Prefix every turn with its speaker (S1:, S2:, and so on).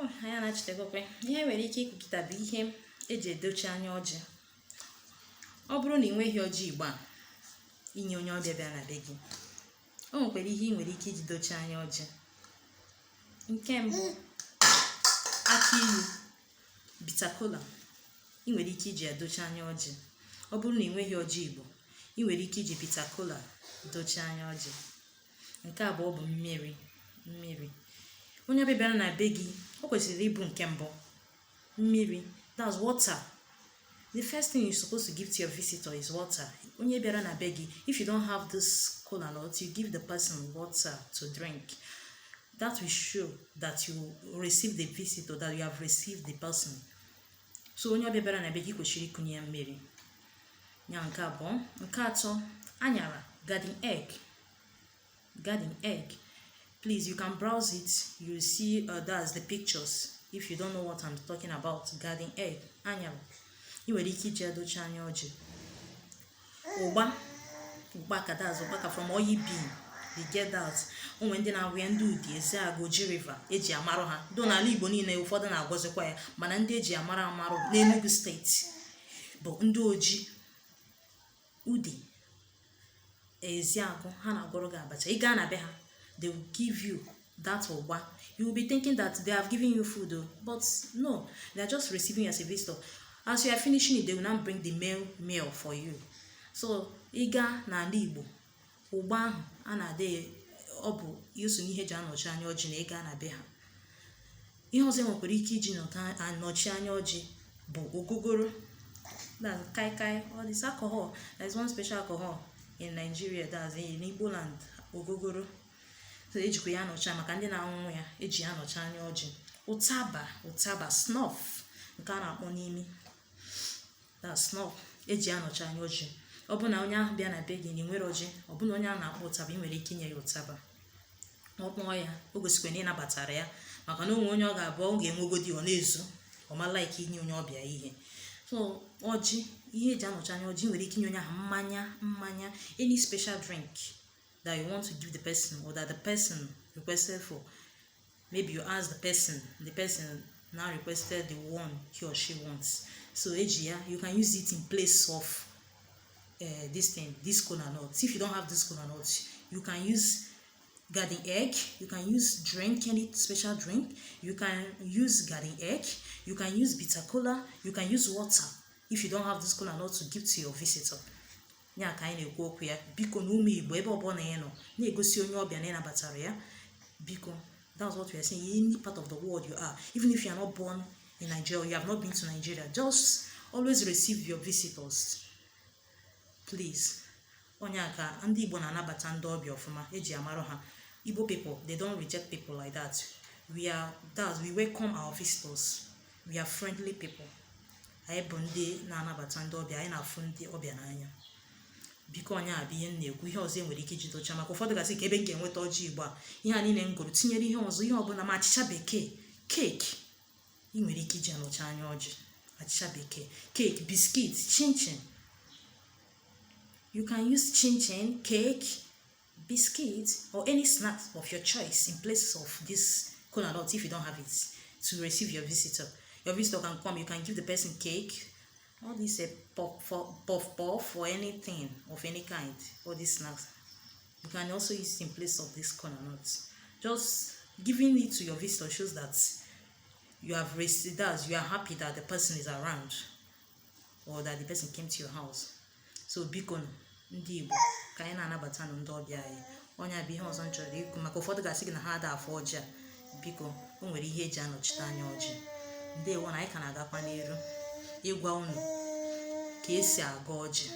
S1: Anyị anachitegokwe. Ihe nwere ike ikwu kịta bụ ihe eji edochi anya ọjị. Ọ bụrụ na ị nweghị ọjị Igbo a inye onye ọbịa bịa na be gị, o nwekwara ihe ị nwere ike iji dochie anya ọjị. Nke mbụ, akị ilu, bitter kola. Ị nwere ike iji ya dochie anya ọjị. Ọ bụrụ na ị nweghị ọjị Igbo, ị nwere ike iji bitter kola dochie anya ọjị. Nke abụọ bụ mmiri. Mmiri, onye ọbịa bịara na be gị, o kwesịrị ịbụ nke mbụ mmiri, that's water. The first thing you're supposed to give to your visitor is water. Onye bịara na be gị, if you don't have this kola nut, you give the person water to drink. That will show that you receive the visitor, that you have received the person. So onye ọbịa bịara na be gị, kwesịrị ịkụnye ya mmiri ya. Nke abụọ. Nke atọ, anyara, garden egg. Garden egg, please, you can browse it, you see, that's the pictures if you don't know what I'm talking about. Garden egg, anyara, ị nwere ike iji edochi anya ọjị. Ụgba, ụkpaka, that's ụkpaka from oil bean they get that. O nwere ndị na-agwụ ya, ndị Udi, Ezeagụ, Oji River eji amarụ ha do. N'ala Igbo niile, ụfọdụ na-agọzikwa ya, mana ndị eji amara amarụ n'Enugu Steeti bụ ndị Oji, Udi, Ezeagụ. Ha na-agwọrọ gị abacha. Ị gaa na be ha, they will give you that ụgba. You will be thinking that they have given you food o, but no, they are just receiving you as a visitor. As you are finishing it, they will now bring the main meal for you. So ị gaa n'ala Igbo, ụgba ahụ a na-adị, ọ bụ iso n'ihe eji anọchi anya ọjị na ị gaa na be ha. Ihe ọzọ enwekwara ike iji anọchi anya ọjị bụ ogogoro, that's kai kai, all this alcohol. There is one special alcohol in Nigeria, that's in Igbo land, ogogoro. So ejikwa ya anọchi, maka ndị na-aṅụ ya, eji ya anọchi anya ọjị. Ụtaba, ụtaba, snuff, nke a na-akpọ n'imi, that's snuff, eji ya anọchi anya ọjị. Ọ bụ na onye ahụ bịa na be gị na ị nwere ọjị, ọ bụ na onye ahụ na-akpọ ụtaba, ị nwere ike inye ya ụtaba, ọ kpọọ ya. O gosikwa na ị nabatara ya, maka na onwe onye ọ ga-abụ ọ ga-enwegodi, ọ na-ezo, ọ ma like inye onye ọbịa ihe. So ọjị, ihe eji anọchi anya ọjị, nwere ike inye onye ahụ mmanya, mmanya, any special drink that you want to give the person or that the person requested for. Maybe you ask the person, the person now requested the one he or she wants. So eji ya, you can use it in place of this thing, this kola nut. If you don't have this kola nut, you can use garden egg, you can use drink, any special drink. You can use garden egg, you can use bitter kola, you can use water if you don't have this kola nut to give to your visitor. Ya ka anyị na-ekwu okwu ya. Biko, na ụmụ Igbo, ebe ọbụla ị nọ, na-egosi onye ọbịa na ị nabatara ya. Biko, that's what we are saying. Any part of the world you are, even if you are not born in Nigeria or you have not been to Nigeria, just always receive your visitors, please. Onye a ka ndị Igbo na-anabata ndị ọbịa ọfụma, eji amarụ ha. Igbo people, they don't reject people like that. We are that we welcome our visitors. We are friendly people. Anyị bụ ndị na-anabata ndị ọbịa, anyị na-afụ ndị ọbịa n'anya. Biko, onye a bụ ihe m na-ekwu. Ihe ọzọ e nwere ike iji docha, maka ụfọdụ gasị ka ebe m ga-enweta ọjị Igbo a, ihe a niile m gụrụ, tinyere ihe ọzọ, ihe ọbụla, ma achịcha bekee, cake, ị nwere ike iji anọchi anya ọjị. Achịcha bekee, cake, biscuit, chinchin. You can use chinchin, cake, biscuit or any snack of your choice in place of this kola nut if you don't have it to receive your visitor. Your visitor can come, you can give the person cake, all this puff puff puff or anything of any kind, all these snacks. You can also use it in place of this kola nut. Just giving it to your visitor shows that you have received that, you are happy that the person is around or that the person came to your house. So biko, ndị Igbo, ka anyị na-anabata ndị ọbịa anyị. Onye bụ ihe ọzọ m chọrọ ikwu, maka ụfọdụ ga-asị gị na ha ada afọ ọjị a. Biko, o nwere ihe eji anọchite anya ọjị. Ndewo. Na anyị ka na-agakwa n'iru ịgwa unu ka esi agọ ọjị.